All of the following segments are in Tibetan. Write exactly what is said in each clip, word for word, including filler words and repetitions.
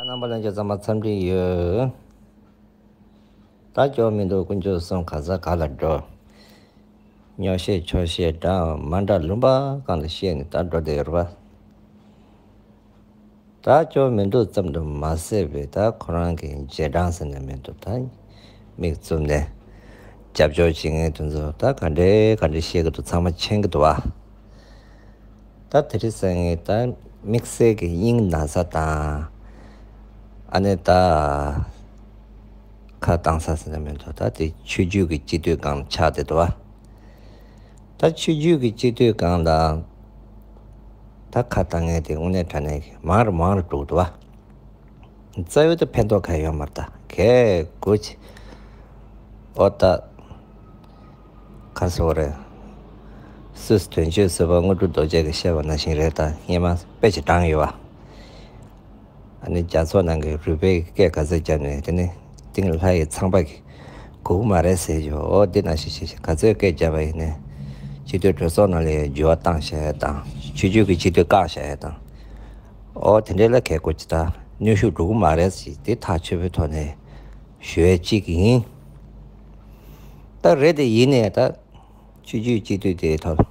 རྣམ་པ་ལྷན་རྒྱས་ཚང་མ་འཚམས་འདྲི་ཡོད། ད་སྐྱོ་མི་འདུག་དཀོན་མཆོག་གསུམ་ག་ས་ག་ལ་འགྲོ། སྨྱོ་བཤད་ཆོས་བཤད་འདྲ་མ་འདྲ་ལུང་པ་གང་ལ་བཤད་ནས་ད་འགྲོ་བསྡད་ཡོད་རེད་པ། ད་སྐྱོ་མི་འདུག་ཙམ་དུ་མ་ཟད་པའི་ད་ཁོ་རང་གི་རྗེས་འབྲང་ཟེར་ན་མི་འདུག་ད་མིག་བཙུམ་ནས་རྒྱབ་སྐྱོར་བྱེད་མཁན་དེ་ཚོ་ད་ག་འདྲའི་ག་འདྲའི་བཤད་ཀྱི་འདུག་ཚང་མ་མཁྱེན་གྱི་འདུག་བ། ད་དེ་རིང་སང་ངས་ད་དམིགས་བསལ་གྱི་དབྱིངས་ན་ཚ་དང་། ཨ་ནི་ད་ཁ་བཏང་ས་ཟེར་ན་མི་འདུག་ད་དེ་ཆོས་བརྒྱུད་ཀྱི་སྤྱི་འཐུས་སྒང་ཆགས་བསྡད་འདུག་བ། ད་ཆོས་བརྒྱུད་ཀྱི་སྤྱི་འཐུས་སྒང་ལ་ད་ཁ་བཏང་མཁན་དེ་དངོས་གནས་དྲང་གནས་ཀྱི་མང་རུ་མང་རུ་འགྲོ་གི་འདུག་བ། རྩ་བའི་ད་ཕན་ཐོགས་གང་ཡོད་མ་རེད། ད་གས་དགོས་ཆེ། ཨོ་ད། ག་སོ་རེད། སུས་དོན་གཅོད་བཟོད་པ་དངོས་གྲུབ་རྡོ་རྗེ་གིས་བཤད་པ་ནང་བཞིན་རེད། ད་སྔས་མ་དཔེ་ཆ་དྲངས་ཡོད་བ། ཨ་ནི་རྒྱ་མཚོ་ནང་གི་རུས་སྦལ་གྱི་སྐད་ག་ཚོད་བརྒྱབ་ནས་དེ་ནི་ཏིང་ལྷ་ཡི་ཚངས་པ་གིས་གོ་གི་མ་རེད་ཟེར་ཞོ། ཨོ་འདི་ནང་བཞིན་བྱས་བྱས་ག་ཚོད་སྐད་བརྒྱབ་པ་ཡིན་ནའི་སྤྱི་འཐུས་གྲོས་ཚོགས་ནང་ལ་འགྱུར་བ་བཏང་བཞག་ཡ་དང་ཆོས་བརྒྱུད་ཀྱི་སྤྱི་འཐུས་བཀག་བཞག་ཡ་དང་། ཨོ་དེ་འདྲའི་ལ་གས་དགོས་ཅི་ད་གནོན་ཤུགས་འགྲོ་གི་མ་རེད་ཟེར་དེ་ཐག་ཆོད་པོའི་ཐོག་ནས་ཞུ་ཡ་གཅིག་ཡིན། ད་རེད་དེ་ཡིན་ནའི་ད་ཆོས་བརྒྱུད་སྤྱི་འཐུས་དེའི་ཐོག་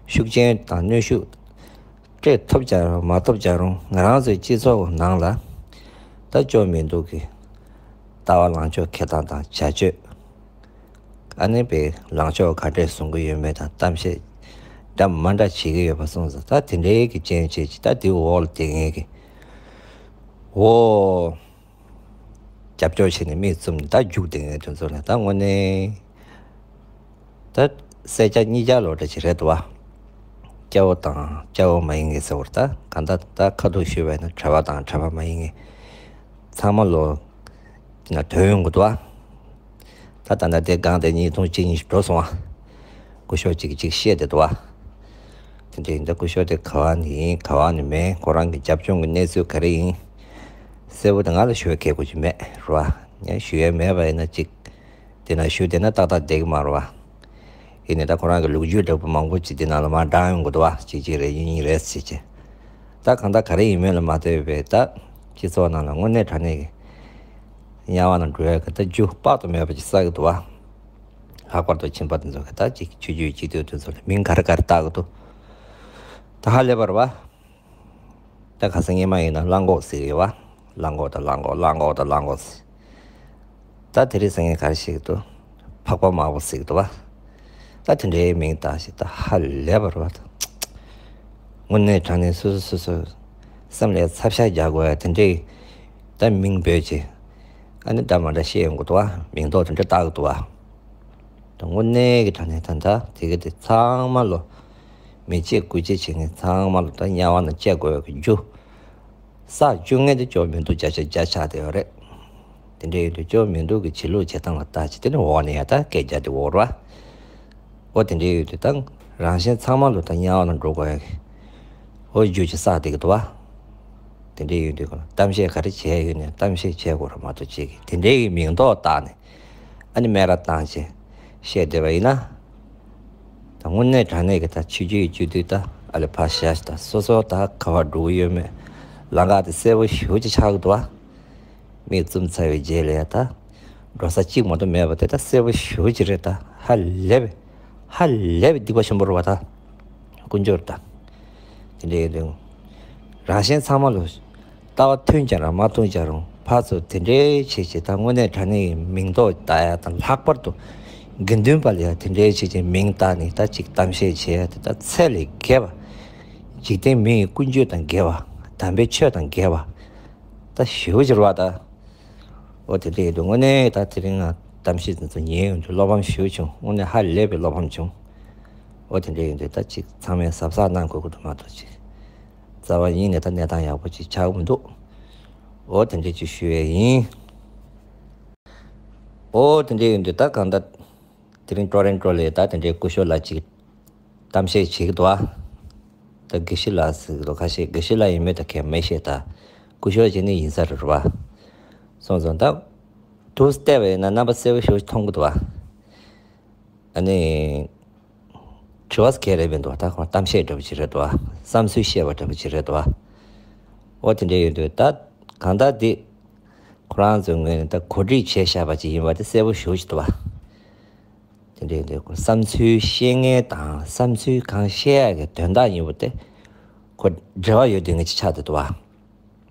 ཤུགས་རྐྱེན་དང་གནོན་ཤུགས་སྤྲད་ཐུབ་ཀྱང་རུང་མ་ཐུབ་ཀྱང་རུང་ང་རང་ཚོའི་སྤྱི་ཚོགས་ནང་ལ་ད་སྐྱོ་མི་འདུག་གི་ལྟ་བ་ལངས་ཕྱོགས་འཁྱེར་སྟངས་དང་བྱ་སྤྱོད། ཨ་ནི་པའི་ལངས་ཕྱོགས་ག་འདྲས་བཟུང་གི་ཡོད་མེད་དང་གཏམ་བཤད་འདྲ་མ་འདྲ་བྱེད་ཀྱི་ཡོད་པ་སོང་ཙང་ད་དེ་འདྲའི་གི་རྐྱེན་བྱས་ཀྱི་ད་དེའི་འོག་ལ་དེ་ངེས་ཀྱི་འོ། རྒྱབ་སྐྱོར་བྱས་ནས་མིག་བཙུམ་ནས་ད་རྒྱུགས་བསྡད་མཁན་དེ་ཚོ་ལ་ད་དངོས་གནས་ད་སེར་སྐྱ་གཉིས་ཀ་ལོ་འདྲ་ཅིག་རེད་འདུག་བ། སྐྱ་བོ་དང་སྐྱ་བོ་མ་ཡིན་མཁན་ཟེར་བར་ད་གང་ལྟར་ད་ཁ་ཐུག་ཞུས་པ་ཡིན་ན་གྲྭ་པ་དང་གྲྭ་པ་མ་ཡིན་མཁན་ཚང་མ་ལོ་དེ་ན་དོན་ཡོང་གི་འདུག་བ། ད་ད་ལྟ་དེ་སྒང་དེ་ཉིས་སྟོང་གཅིག་གཉིས་ཤིག་འགྲོ་སོང་བ། སྐུ་ཞབས་ཅིག་ཅིག་བཤད་བསྡད་འདུག་བ། དེ་འདྲ་ཡིན་ད་སྐུ་ཞབས་དེ་ག་བ་ནས་ཡིན་ག་བ་ནས་མེད་ཁོ་རང་གི་རྒྱབ་ལྗོངས་ཀྱི་གནས་ཚུལ་ག་རེ་ཡིན། གསལ་པོ་དེ་ང་ལ་ཞུ་བའི་གལ་དགོས་ཀྱི་མེད་རེད་བ། ངས་ཞུ་ཡས་མེད་པ་ཡིན་ན་ཅིག་དེ་ན་ཞུ་བསྡད་ན་ཏག་ཏག་བསྡད་ཀྱི་མ་རེད་བ། ཡིན་ནའི་ད་ཁོ་རང་གི་ལོ་རྒྱུས་འདྲ་པོ་མང་པོ་ཅིག་དེ་ནང་ལ་མར་བགྲང་ཡོང་གི་འདུག་བ། གཅིག་གཅིག་རེད་གཉིས་གཉིས་རེད་ཟེར་གྱི། ད་གང་ལྟར་ག་རེ་ཡིན་མིན་ལ་མ་ལྟོས་པའི་ད་སྤྱི་ཚོགས་ནང་ལ་དངོས་གནས་དྲང་གནས་ཀྱི་དམྱལ་བ་ནང་འགྲོ་ཡ་གི་ད་རྒྱུ་དཔག་ཏུ་མེད་པ་ཅིག་བསགས་ཀྱི་འདུག་བ། ལྷག་པར་དུ་ཁྱིམ་པ་དེ་ཚོ་གི་ད་ཅིག་ཆོས་བརྒྱུད་སྤྱི་འཐུས་དེ་ཚོ་ལ་མིང་ག་རེ་ག་རེ་བཏགས་ཀྱི་འདུག་ད་ཧ་ལས་པ་རེད་བ། ད་ཁ་སང་སྔས་མ་ཡིན་ན་གླང་གོག་ཟེར་གྱི་ཡོད་བ། གླང་གོག་དང་གླང་གོག་གླང་གོག་དང་གླང་གོག་ཟེར། ད་དེ་རིང་སང་ངས་ག་རེ་བཤད་ཀྱི་འདུག་ཕག་པ་དམར་པོ་ཟེར་གྱི་འདུག་བ། ད་དེ་འདྲའི་མིང་བཏགས་ཤིག་ད་ཧ་ལས་པ་རེད་བ་ད། དངོས་གནས་དྲང་གནས་སོ་སོ་སོ་སོ་སེམས་ལ་ཚབ་ཤ་རྒྱག་དགོས་ཡ་དེ་འདྲའི་ད་མིང་འབོད་ཅིག་ཨ་ནི་འདྲ་མ་འདྲ་བཤད་ཡོང་གི་འདུག་བ། མིང་འདོགས་དེ་འདྲ་བཏགས་ཀྱི་འདུག་བ། དངོས་གནས་ཀྱི་དྲང་གནས་ད་ལྟ་དེ་ག་དེ་ཚང་མ་ལོ་མི་གཅེས་དགུ་གཅེས་བྱེད་མཁན་ཚང་མ་ལོ་ད་དམྱལ་བ་ནང་བསྐྱལ་དགོས་ཡོད་ཀྱི་རྒྱུ། ས་བཅུ་ལྔའི་དེ་སྐྱོ་མི་འདུག་བརྒྱ་ཆ་བརྒྱ་ཆགས་བསྡད་ཡོད་རེད། དེ་འདྲ་ཡིན་དུས་སྐྱོ་མི་འདུག་གི་བྱེད་ལུགས་བྱེད་སྟངས་ལ་ལྟ་ཅི་དེ་ནི་འོག་ནས་ཡ་ད་སྐད་རྒྱག་དེ་འོར་བ། ཨོ་དེ་འདྲ་ཡོད་དུས་ད་རང་གཞན་ཚང་མ་ལོ་ད་དམྱལ་བ་ནང་འགྲོ་དགོས་ཡ་གི་ཨོ་རྒྱུ་ཅི་བསགས་བསྡད་ཀྱི་འདུག་བ། དེ་འདྲ་ཡོད་དུས་གཏམ་བཤད་ག་རེ་བྱས་ཡོད་ནས་གཏམ་བཤད་བྱས་དགོས་ར་མ་གཏོགས་ཅིག་གི་དེ་འདྲའི་གི་མིང་འདོགས་བཏགས་ནས། ཨ་ནི་སྨད་ར་བཏང་བྱས་བཤད་བསྡད་པ་ཡིན་ན། ད་དངོས་གནས་དྲང་གནས་ཀྱི་ད་ཆོས་བརྒྱུད་ཀྱི་སྤྱི་འཐུས་ད་ཨ་ལེ་ཕར་བཞག་ད་སོ་སོ་ད་ག་བར་འགྲོ་གི་ཡོད་མེད་ལམ་ཁ་དེ་གསལ་པོ་ཞེ་པོ་ཅིག་ཆགས་ཀྱི་འདུག་བ། མིག་བཙུམ་ཚར་བའི་རྗེས་ལ་ཡ་ད་འགྲོ་ས་གཅིག་མ་གཏོགས་མེད་པ་དེ་ད་གསལ་པོ་ཞེ་པོ་ཅིག་རེད། ད་ཧ་ལས་པའི་ཧ་ལས་པའི་སྡིག་པ་ཆེན་པོ་རེད་བ་ད། དཀོན་མཆོག་ད། དེ་འདྲའི་རིང་། རང་གཞན་ཚང་མ་ལོ། ལྟ་བ་མཐུན་ཀྱང་རང་མ་མཐུན་ཀྱང་རུང་ཕར་ཚུར་དེ་འདྲའི་བྱེད་ཀྱི་ད་དངོས་གནས་དྲང་གནས་ཀྱི་མིང་འདོགས་ལྟ་ཡ་དང་ལྷག་པར་དུ། དགེ་འདུན་པ་ལ་ཡ་དེ་འདྲའི་བྱེད་ཀྱི་མིང་བཏགས་ནས་ད་ཅིག་གཏམ་བཤད་བྱེད་ཡ་དེ་ད་ཚད་ལས་བརྒལ་བ། འཇིག་རྟེན་མི་ཡི་ཀུན་སྤྱོད་དང་འགལ་བ། དམ་པའི་ཆོས་དང་འགལ་བ། ད་ཞེ་པོ་ཅིག་རེད་བ་ད། ཨོ་དེ་འདྲ་ཡིན་དུས་དངོས་གནས་ད་དེ་རིང་ང་གཏམ་བཤད་འདི་ཚོ་ཉན་ཡོང་དུས་བློ་ཕམ་ཞེ་པོ་བྱུང་། དངོས་གནས་ཧ་ལས་པའི་བློ་ཕམ་བྱུང་། ཨོ་དེ་འདྲ་ཡིན་དུས་ད་ཅིག་ཚང་མས་གཟབ་གཟབ་གནང་དགོས་ཀྱི་འདུག་མ་གཏོགས་ཅིག་རྩ་བ་ཉིད་ནས་ད་གནས་སྟངས་ཡག་པོ་ཅིག་ཆགས་ཀྱི་མི་འདུག་ཨོ་དེ་འདྲ་ཅིག་ཞུ་ཡས་ཡིན། ཨོ་དེ་འདྲ་ཡིན་དུས་ད་གང་ལྟར་དེ་རིང་ཀྲོ་རེན་ཀྲོ་ལས་ད་དེ་འདྲའི་སྐུ་ཞབས་ལགས་ཅིག་གཏམ་བཤད་བྱེད་ཀྱི་འདུག་ཨ། ད་དགེ་བཤེས་ལགས་ཟེར་གྱི་འདུག་ཁ་ཤས་དགེ་བཤེས་ལགས་ཡིན་མིན་ད་གས་མི་ཤེས། ད་སྐུ་ཞབས་ཅིག་ནི་ཡིན་ས་རེད་བ། སོང་ཙང་ད་དུས་བལྟས་པ་ཡིན་ན་རྣམ་པ་གསལ་པོ་ཞེ་པོ་ཅིག་མཐོང་གི་འདུག་བ། ཨ་ནི། དྲི་བ་གས་རེད་མི་འདུག་ད་ཁོང་གཏམ་བཤད་འདྲ་པོ་ཅིག་རེད་འདུག་བ། བསམ་ཚུལ་བཤད་པ་འདྲ་པོ་ཅིག་རེད་འདུག་བ། ཨོ་དེ་འདྲ་ཡོད་དུས་ད། གང་ལྟར་འདི་ཁོ་རང་ཚོའི་ངོས་ནས་ད་གོ་སྒྲིག་བྱས་བཞག་པ་ཅིག་ཡིན་པ་དེ་གསལ་པོ་ཞེ་པོ་ཅིག་འདུག་བ། དེ་འདྲའི་འདི་བསམ་ཚུལ་བཤད་མཁན་དང་བསམ་ཚུལ་གང་བཤད་ཡག་གི་དོན་དག་ཡིན་པ་དེ་ཁོ་འབྲེལ་བ་ཡོད་དེ་ངེས་ཅིག་ཆགས་བསྡད་འདུག་བ།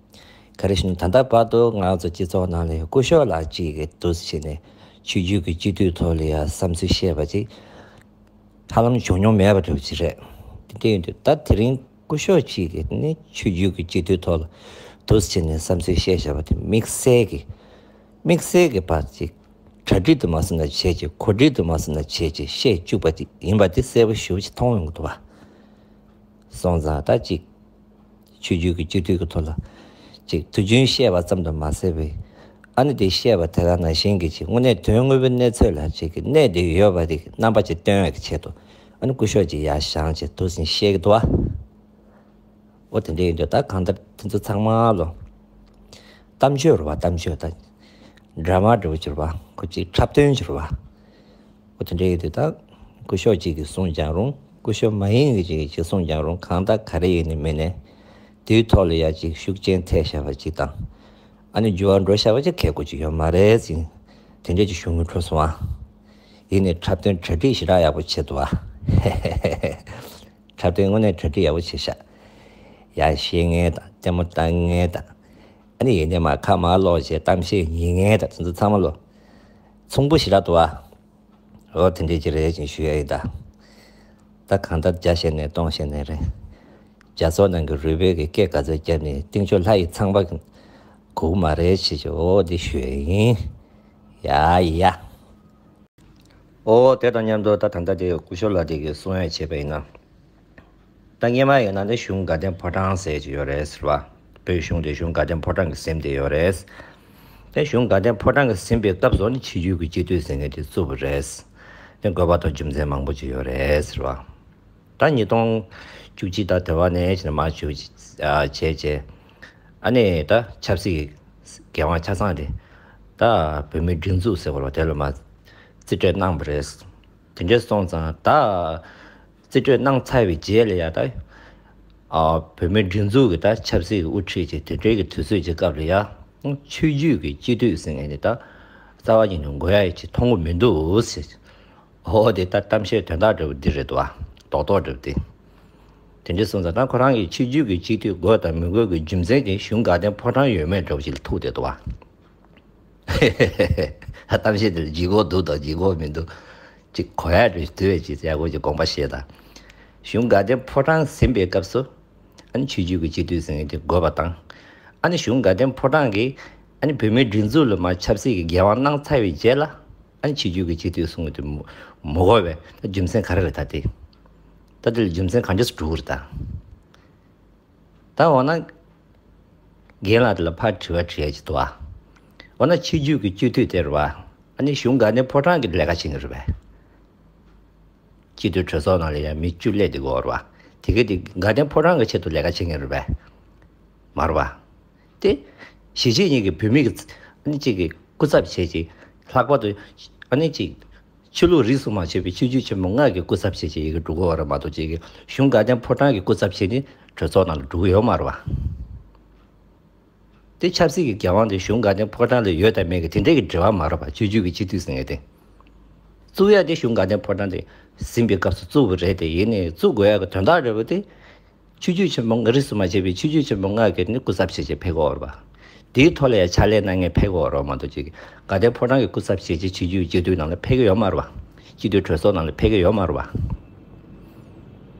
ག་རེ་ཞུ་ན། ད་ལྟ་བར་དུ་ང་ཚོ་སྤྱི་ཚོགས་ནང་ལ་སྐུ་ཞབས་ལགས་གཅིག་གིས་འདུག་སེ་བྱས་ནས་ཆོས་བརྒྱུད་ཀྱི་སྤྱི་འཐུས་ཐོག་ལ་ཡང་བསམ་ཚུལ་བཤད་པ་ཅིག་ཧ་ལམ་བྱུང་མྱོང་མེད་པ་འདྲ་པོ་ཅིག་རེད། དེ་འདྲ་ཡིན་དུས་ད་དེ་རིང་སྐུ་ཞབས་གཅིག་གིས་ནི་ཆོས་བརྒྱུད་ཀྱི་སྤྱི་འཐུས་ཐོག་ལ་འདུག་སེ་བྱས་ནས་བསམ་ཚུལ་བཤད་བཞག་པ་དེ་དམིགས་བསལ་གྱི་དམིགས་བསལ་གྱི་བར་ཅིག་གྲ་སྒྲིག་ཏུ་མ་སོང་ན་བྱས་ཀྱི་གོ་སྒྲིག་ཏུ་མ་སོང་ན་བྱས་ཀྱི་བཤད་བཅུག་པ་དེ་ཡིན་པ་དེ་གསལ་པོ་ཞེ་པོ་ཅིག་མཐོང་ཡོང་གི་འདུག་བ། སོང་ཙང་ད་ཅིག་ཆོས་བརྒྱུད་ཀྱི་སྤྱི་འཐུས་ཀྱི་ཐོག་ལ་ཅིག་དུས་རྒྱུན་བཤད་པ་ཙམ་དུ་མ་ཟད་པའི་ཨ་ནི་དེ་བཤད་པ་དེ་ག་ནང་བཞིན་གྱི་ཅིག་དངོས་གནས་དོན་དངོས་པོའི་གནས་ཚུལ་ལ་ཅིག་གི་གནས་དེ་ཡོད་པ་དེ་རྣམ་པ་ཅིག་སྟོན་ཡག་གི་ཆེད་དུ་ཨ་ནི་སྐུ་ཞབས་ཅིག་ཡར་བཞེངས་བྱས་འདུག་སེ་བཤད་ཀྱི་འདུག་བ། འོ་དེ་འདྲ་ཡིན་དུས་ད་གང་ལྟར་དེ་ཚོ་ཚང་མ་ལོ། གཏམ་བརྗོད་རེད་བ། གཏམ་བརྗོད་ད་ཌ་ར་མ་འདྲ་པོ་ཅིག་རེད་བ། ཁོ་ཅིག་འཁྲབ་སྟོན་ཅིག་རེད་བ། འོ་དེ་འདྲ་ཡིན་དུས་ད་སྐུ་ཞབས་གཅིག་གིས་གསུངས་ཀྱང་རུང་། སྐུ་ཞབས་མ་ཡིན་གྱི་ཅིག་ཅིག་གསུངས་ཀྱང་རུང་། གང་ལྟར་ག་རེ་ཡིན་ནི་མིན་ནི་དེའི་ཐོག་ལ་ཡ་ཅིག་ཤུགས་རྐྱེན་ཐེབས་བཞག་པ་ཅིག་དང་། ཨ་ནི་འགྱུར་བ་འགྲོ་བཞག་པ་ཅིག་གལ་དགོས་ཅིག་ཡོད་མ་རེད་ཟེར། དེ་འདྲ་ཅིག་ཞུ་སྙིང་བྲོ་སོང་ཨ། ཡིན་ནའི་འཁྲབ་སྟོན་གྲ་སྒྲིག་ཞེ་དྲག་ཡག་པོ་བྱས་འདུག་ཨ། འཁྲབ་སྟོན་དངོས་གནས་གྲ་སྒྲིག་ཡག་པོ་བྱས་ཤག་ཡར་བཤད་མཁན་དང་ལྟད་མོ་ལྟ་མཁན་དང་། ཨ་ནི་ཡིན་ནའི་མར་ཁ་མར་སློག་བྱས་གཏམ་བཤད་ཉན་མཁན་དང་། དེ་ཚོ་ཚང་མ་ལོ་མཚུངས་པོ་ཞེ་དྲག་འདུག་ཨ། འོ་དེ་འདྲས་ཅིག་རེད་ཅེས་ཞུ་ཡ་ཡིན་ད། ད་གང་ལྟར་བརྒྱ་བཤད་ནས་སྟོང་བཤད་ནས་རེད། རྒྱ་མཚོ་ནང་གི་རུས་སྦལ་གྱིས་སྐད་ག་ཚོད་བརྒྱབ་ནས་སྟེང་ཕྱོགས་ལྷ་ཡི་ཚངས་པ་གོ་གི་མ་རེད་ཅེས་ཀྱི་འོ་འདི་ཞུ་ཡ་ཡིན། ཡ་ཡ། འོ་དེ་དང་མཉམ་དུ་ད་ད་ལྟ་དེ་སྐུ་ཞབས་ལགས་དེ་གིས་གསུང་ཡ་བྱས་པ་ཡིན་ན། ད་སྔོན་མ་ཡིན་ན་ནི་གཞུང་དགའ་ལྡན་ཕོ་བྲང་ཟེར་གྱི་ཡོད་རེད་ཟེར་བ། བོད་གཞུང་དེ་གཞུང་དགའ་ལྡན་ཕོ་བྲང་གིས་ཟིན་བསྡད་ཡོད་རེད། དེ་གཞུང་དགའ་ལྡན་ཕོ་བྲང་གིས་ཟིན་པའི་སྐབས་སུ་ནི་ཆོས་བརྒྱུད་ཀྱི་སྤྱི་འཐུས་ཟེར་མཁན་དེ་བཙུགས་པ་རེད། དེ་དགོས་པ་དང་རྒྱུ་མཚན་མང་པོ་ཅིག་ཡོད་རེད་ཟེར་བ། ད་ཉིས་སྟོང་བཅུ་གཅིག་ད་དེ་བ་ནས་ཕྱིན་མ་བཅུ་བྱས་བྱས། ཨ་ནི་ད་ཆབ་སྲིད་ཀྱི་འགན་དབང་ཆ་ཚང་དེ་ད་བོད་མིའི་སྒྲིག་འཛུགས་ཟེར་བ་ལ་དེ་ལ་མ་རྩིས་སྤྲོད་གནང་བ་རེད། དེ་འདྲ་སོང་ཙང་ད་རྩིས་སྤྲོད་གནང་ཚར་བའི་རྗེས་ལ་ཡ་ད་ཨ་བོད་མིའི་སྒྲིག་འཛུགས་ཀྱི་ད་ཆབ་སྲིད་ཀྱི་དབུ་ཁྲིད་ཅིག་དེ་འདྲའི་གི་དུས་ཚོད་ཅིག་སྐབས་ལ་ཡ་ཆོས་བརྒྱུད་ཀྱི་སྤྱི་འཐུས་ཟེར་མཁན་དེ་ད་རྩ་བ་ཉིད་ནས་དགོས་ཡ་ཅིག་མཐོང་གི་མི་འདུག་ཟེར། འོ་དེ་ད་གཏམ་བཤད་དོན་དག་འདྲ་བོ་འདི་རེད་འདུག་བ། རྡོག་རྡོག་འདྲ་བོ་འདི། དེ་འདྲ་སོང་ཙང་ད་ཁོ་རང་གིས་ཆོས་བརྒྱུད་ཀྱི་སྤྱི་འཐུས་དགོས་དང་མི་དགོས་ཀྱི་རྒྱུ་མཚན་དེ་གཞུང་དགའ་ལྡན་ཕོ་བྲང་ཡོད་མེད་འདྲ་བོ་ཞིག་ལ་ཐུག་བསྡད་འདུག་བ། གཏམ་བཤད་འདི་ལ་ལྗིད་ཁོག་འདུག་དང་ལྗིད་ཁོག་མི་འདུག་ཅིག་གོ་ཡ་འདྲ་ཞིག་དུས་བས་ཅིག་ཡག་པོ་ཅིག་དགོངས་པ་བཞེས་དང་། གཞུང་དགའ་ལྡན་ཕོ་བྲང་ཟིན་པའི་སྐབས་སུ། ཨ་ནི་ཆོས་བརྒྱུད་ཀྱི་སྤྱི་འཐུས་ཟེར་མཁན་དེ་དགོས་པ་དང་། ཨ་ནི་གཞུང་དགའ་ལྡན་ཕོ་བྲང་གིས་ཨ་ནི་བོད་མིའི་སྒྲིག་འཛུགས་ལ་མར་ཆབ་སྲིད་ཀྱི་འགན་དབང་གནང་ཚར་བའི་རྗེས་ལ། ཨ་ནི་ཆོས་བརྒྱུད་ཀྱི་སྤྱི་འཐུས་གསུང་གི་དེ་མི་མི་དགོས་པས། ད་རྒྱུ་མཚན་ག་རེ་རེད་ད་དེ། ད་དེ་ལ་རྒྱུ་མཚན་གང་ཅི་སུ་འགྲོ་གི་རེད་ད། ད་འོ་ན། རྒན་ལགས་དེ་ལ་ཕར་དྲི་བ་དྲི་ཡ་ཅིག་འདུག་ཨ། འོ་ན་ཆོས་བརྒྱུད་ཀྱི་སྤྱི་འཐུས་དེ་རེད་བ། ཨ་ནི་གཞུང་དགའ་ལྡན་ཕོ་བྲང་གི་ལས་ཀ་བྱེད་མཁན་རེད་པས། སྤྱི་འཐུས་གྲོས་ཚོགས་ནང་ལ་ཡང་མི་བཅུ་སླེབས་བསྡད་ཀྱི་ཡོད་རེད་བ། དེ་ག་དེ་དགའ་ལྡན་ཕོ་བྲང་གི་ཆེད་དུ་ལས་ཀ་བྱེད་མཁན་རེད་པས། མ་རེད་བ། དེ། གཞིས་བྱེས་གཉིས་ཀྱི་བོད་མི་གི་ཨ་ནི་གཅིག་གི་སྐུ་ཚབ་བྱས་ཅིག་ལྷག་པར་དུ་ཨ་ནི་གཅིག་ཆོས་ལུགས་རིས་སུ་མ་ཆད་པའི་ཆོས་བརྒྱུད་ཆེན་པོ་ལྔ་གི་སྐུ་ཚབ་བྱས་བྱས་ཡི་གེ་འགྲོ་གི་ཡོད་རེད་མ་གཏོགས་གཅིག་གི་གཞུང་དགའ་ལྡན་ཕོ་བྲང་གི་སྐུ་ཚབ་བྱས་ནས་གྲོས་ཚོགས་ནང་ལ་འགྲོ་གི་ཡོད་མ་རེད་བ། དེ་ཆབ་སྲིད་ཀྱི་འགན་དབང་དེ་གཞུང་དགའ་ལྡན་ཕོ་བྲང་ལ་ཡོད་དང་མེད་ཀྱི་དེ་འདྲའི་གི་འབྲེལ་བ་མ་རེད་པ། ཆོས་བརྒྱུད་ཀྱི་སྤྱི་འཐུས་ཟེར་མཁན་དེ། བཙུགས་ཡ་དེ་གཞུང་དགའ་ལྡན་ཕོ་བྲང་དེ་ཟིན་པའི་སྐབས་སུ་བཙུགས་པ་རེད་དེ། ཡིན་ནའི་བཙུགས་དགོས་ཡ་གི་དོན་དག་རེད་པ། དེ་ཆོས་བརྒྱུད་ཆེན་པོ་ལྔ་རིས་སུ་མ་ཆད་པའི་ཆོས་བརྒྱུད་ཆེན་པོ་ལྔ་གི་ནི་སྐུ་ཚབ་བྱས་བྱས་ཕེབས་ཀྱི་ཡོད་རེད་པ། དེའི་ཐོག་ལ་ཡ་ཕྱག་ལས་གནང་མཁན་ཕེབས་ཀྱི་ཡོད་རེད་མ་གཏོགས་ཅིག་དགའ་ལྡན་ཕོ་བྲང་གི་སྐུ་ཚབ་བྱས་བྱས་ཆོས་བརྒྱུད་སྤྱི་འཐུས་ནང་ལ་ཕེབས་ཀྱི་ཡོད་མ་རེད་པ། སྤྱི་འཐུས་གྲོས་ཚོགས་ནང་ལ་ཕེབས་ཀྱི་ཡོད་མ་རེད་པ།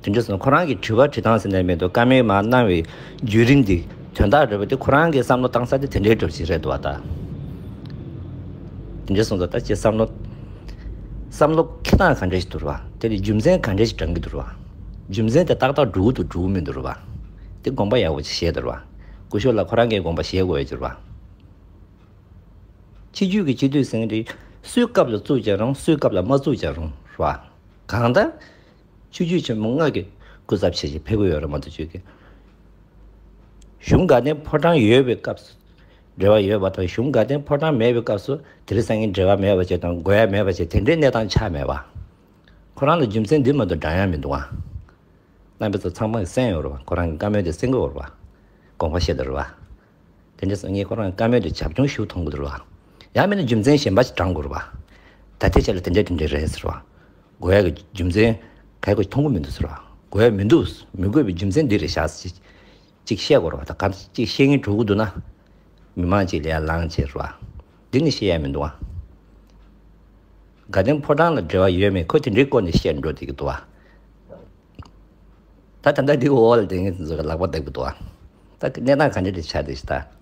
དེ་འདྲ་སོང་ན་ཁོ་རང་གི་དྲི་བ་དྲི་སྟངས་ཟེར་ནས་མི་འདུག་བཀའ་མོལ་མར་གནང་བའི་བརྒྱུད་རིམ་འདི་དོན་དག་རེད་པ། དེ་ཁོ་རང་གི་བསམ་བློ་བཏང་ས་དེ་དེ་འདྲའི་འདྲ་པོ་ཞིག་རེད་འདུག་བ་ད། དེ་འདྲ་སོང་ཙང་ད་ཅིག་བསམ་བློ། བསམ་བློ་འཁྱེར་སྟངས་ག་འདྲ་ཞིག་འདུག་རེད་པ། དེ་ནི་རྒྱུ་མཚན་ག་འདྲ་ཞིག་བགྲང་གི་འདུག་རེད་པ། རྒྱུ་མཚན་དེ་ཏག་ཏག་འགྲོ་གི་འདུག་འགྲོ་གི་མི་འདུག་རེད་པ། དེ་དགོངས་པ་ཡག་པོ་ཅིག་བཞེས་དང་རེད་པ། སྐུ་ཞབས་ལགས་ཁོ་རང་གིས་དགོངས་པ་བཞེས་དགོས་ཡ་ཅིག་རེད་པ། ཆོས་བརྒྱུད་ཀྱི་སྤྱི་འཐུས་ཟེར་མཁན་དེ་སུའི་སྐབས་ལ་བཙུགས་ཀྱང་རུང་། སུའི་སྐབས་ལ་མ་བཙུགས་ཀྱང་རུང་རེད་པ། གང་ལྟར། ཆོས་བརྒྱུད་ཆེན་མོ་ལྔ་གི་སྐུ་ཚབ་བྱས་བྱས་ཕེབས་ཀྱི་ཡོད་རེད་མ་གཏོགས་ཅིག་གི། གཞུང་དགའ་ལྡན་ཕོ་བྲང་ཡོད་པའི་སྐབས་སུ་འབྲེལ་བ་ཡོད་པ་དང་། གཞུང་དགའ་ལྡན་ཕོ་བྲང་མེད་པའི་སྐབས་སུ་དེ་རིང་སང་ཉིན་འབྲེལ་བ་མེད་པ་བྱས་དང་དགོས་ཡ་མེད་པ་བྱས་དེ་འདྲའི་གནས་སྟངས་ཆགས་མེད་པ། ཁོ་རང་ལ་རྒྱུ་མཚན་འདི་མ་གཏོགས་བགྲང་ཡ་མི་འདུག་ཨ། རྣམ་པ་ཚོ་ཚང་མས་གསན་ཡོད་རེད་པ། ཁོ་རང་གི་བཀའ་མོལ་དེ་གསན་གྱི་ཡོད་རེད་པ། དགོངས་པ་བཞེས་དང་རེད་པ། དེ་འདྲ་སོང་ངས་ཁོ་རང་བཀའ་མོལ་དེ་བྱབ་ཆུང་ཞིག་མཐོང་གི་འདུག་ར་བ། ཡང་མིན་ན་རྒྱུ་མཚན་གཞན་པ་ཞིག་དྲངས་དགོས་ར་བ། ད་ལྟའི་ཆ་ལ་དེ་འདྲ་དེ་འདྲ་རེད་ཟེར་བ། དགོས་ཡ་གི་རྒྱུ་མཚན་ག་གོ་མཐོང་གི་མི་འདུག་ཟེར་བ། དགོས་ཡ་མི་འདུག་མི་དགོས་པའི་རྒྱུ་མཚན་འདི་རེད་ཤག་ཅིག་ཅིག་བཤད་དགོས་ར་བ། ད་ག་ཅིག་བཤད་མཁན་འགྲོ་གི་འདུག་ན། མི་མང་ཅིག་ལ་ཡ་ལངས་བྱས་ར་བ། འདི་ནི་བཤད་ཡ་མི་འདུག་ཨ། དགའ་ལྡན་ཕོ་བྲང་ལ་འབྲེལ་བ་ཡོད་མེད་ཁོ་དེ་འདྲའི་སྐོར་ནས་བཤད་འགྲོ་བསྡད་ཀྱི་འདུག་ཨ། ད་ད་ལྟ་འདི་འོག་ལ་དེ་ངས་ཚོ་ལག་པ་བརྡབ་ཀྱི་འདུག་ཨ། ད་གནས་སྟངས་ག་འདྲ་རེད་ཆགས་བསྡད་ཤག་ད།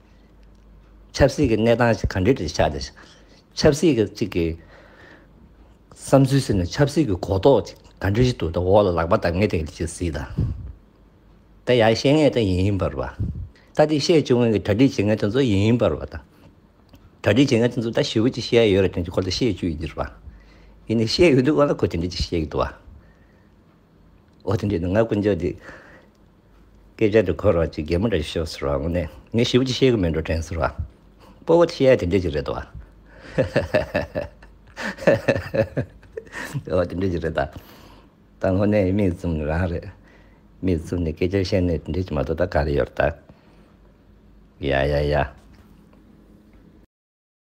ཆབ་སྲིད་ཀྱི་གནས་སྟངས་ཤིག་ག་འདྲ་རེད་ཆགས་བསྡད་ཤག་ཆབ་སྲིད་ཀྱི་གཅིག་གི་བསམ་ཚུལ་ཟེར་ན་ཆབ་སྲིད་ཀྱི་གོ་རྟོགས་ཅིག་ག་འདྲ་ཞིག་འདུག་ད་འོག་ལ་ལག་པ་བརྡབ་མཁན་དེ་ག་ཅིག་གཟིགས་ད། ད་ཡར་བཤད་མཁན་ད་ཡིན་ཡིན་པ་རེད་བ། ད་དེ་བཤད་བཅུག་མཁན་གྱི་གྲ་སྒྲིག་བྱེད་མཁན་དེ་ཚོ་ཡིན་ཡིན་པ་རེད་བ་ད། གྲ་སྒྲིག་བྱེད་མཁན་དེ་ཚོ་ད་ཞེ་པོ་ཅིག་བཤད་ཡ་ཡོད་རེད་དྲན་གྱི་ཁོ་ད་བཤད་བཅུག་ཡིན་གྱི་རེད་བ། ཡིན་ནའི་བཤད་ཡོད་དུས་སྒང་ལ་ཁོ་དེ་འདྲ་ཅིག་བཤད་ཀྱི་འདུག་བ། འོ་དེ་འདྲ་ང་དཀོན་མཆོག་འདི། སྐད་ཆ་འདི་གོ་རོགས་ཅིག་གད་མོ་འདྲ་ཤོར་ཟེར་བ་དངོས་གནས་ངས་ཞེ་པོ་ཅིག་བཤད་གི་མེད་འགྲོ་དྲན་ཟེར་བ། སྤོ་བོ་བཤད་ཡ་དེ་འདྲ་ཅིག་རེད་དོ། འོ་དེ་འདྲ་ཅིག་རེད་ད། ད་དངོས་གནས་མིག་བཙུམ་ནས་རང་རེད། མིག་བཙུམ་ནས་སྐད་ཆ་བཤད་ནས་དེ་འདྲ་ཅིག་མ་གཏོགས་ད་ག་རེ་ཡོད་རེད་ད། ཡ་ཡ་ཡ།